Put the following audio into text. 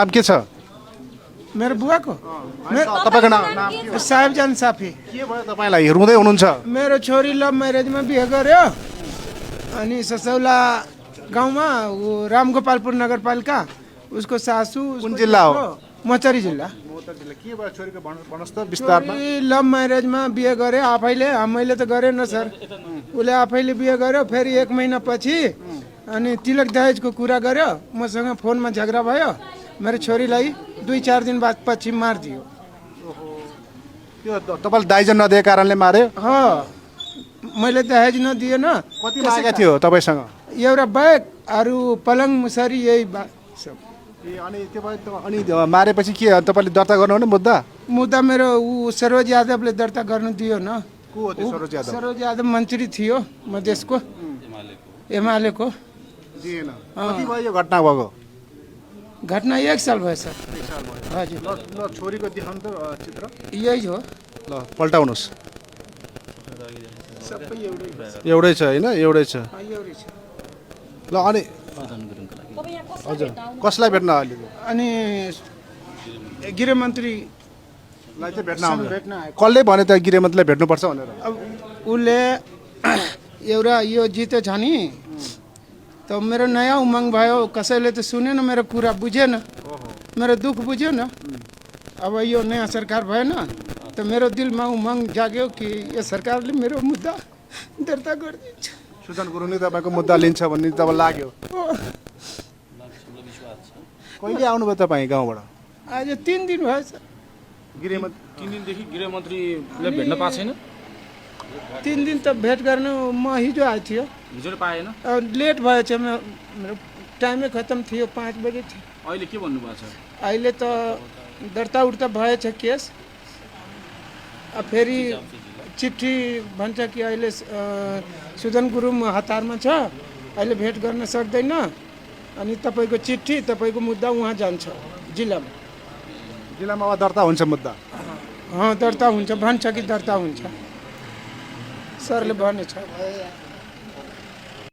नाम के छ मेरो बुवाको तपाईको नाम के हो साहेबजान साफी। के भयो तपाईलाई रुँदै हुनुहुन्छ मेरो छोरी लभ म्यारेजमा बिहे गर्यो अनि ससौला गाउँमा ऊ रामगोपालपुर नगरपालिका उसको सासू कुन जिल्ला हो? मचरी जिल्ला। के भयो छोरीको भन्नुहोस् त विस्तारमा छोरी लभ म्यारेजमा बिहे गर्यो आफैले, मैले त गरेन सर। उसले आफैले बिहे गर्यो, फेरि 1 महिना पछि अनि तिलक दहेजको कुरा गर्यो, मसँग फोनमा झगडा भयो, मेरो छोरीलाई 2-4 दिन बाद पछि मारिदियो। त्यो तपाईले दाइजन नदिएको कारणले मार्यो हो, मैले दहेज नदिएन। कति मागेको थियो तपाईसँग एउटा बैग अरू पलङ मुसरी यही सब। अनि त्यो भयो अनि मारेपछि के तपाईले दर्ता गर्नुहुने मुद्दा मुद्दा मेरो ऊ सरोज यादवले दर्ता गर्नु दियो न। को हो त्यो सरोज यादव सरोज यादव मन्त्री थियो मधेसको, एमालेको। दिएन कति भयो यो घटना भएको घटना 1 साल भयो सर। हजुर ल छोरीको देखाउनु त चित्र यही हो, ल पल्टाउनुहोस् सबै एउटै एउटै छ होइन एउटै छ एउटै छ। ल अनि हजुर कसलाई भेट्न अहिले अनि गृहमन्त्रीलाई चाहिँ भेट्न भेट्न आएको। कसले भने त गृहमन्त्रीलाई भेट्नुपर्छ भनेर अब उसले एउटा यो जिते छ नि त मेरो नयाँ उमङ्ग भयो। कसैले त सुनेन, मेरो कुरा बुझेन, मेरो दुःख बुझ्यो न। अब यो नयाँ सरकार भएन त मेरो दिलमा उमङ्ग जाग्यो कि यो सरकारले मेरो मुद्दा दर्ता गरिदिन्छ। सुजन गुरुङले तपाईँको मुद्दा लिन्छ भन्ने तपाईँ लाग्यो कहिले आउनुभयो तपाईँ गाउँबाट आज 3 दिन भयो सर। गृहमन्त्री 3 दिनदेखि गृहमन्त्रीले भेट्न पाएको छैन। 3 दिन त भेट गर्नु म हिजो आएको थियो, हिजो पाएन। लेट भएछ, मेरो टाइमै खत्तम थियो, 5 बजे थियो। अहिले के भन्नुभएको छ? अहिले त दर्ता उर्ता भएछ केस। अब फेरि चिठी भन्छ कि अहिले सुजन गुरुङ हतारमा छ, अहिले भेट गर्न सक्दैन, अनि तपाईँको चिठी तपाईँको मुद्दा उहाँ जान्छ जिल्लामा। जिल्लामा अब दर्ता हुन्छ मुद्दा दर्ता हुन्छ भन्छ कि दर्ता हुन्छ सरले भनेछ।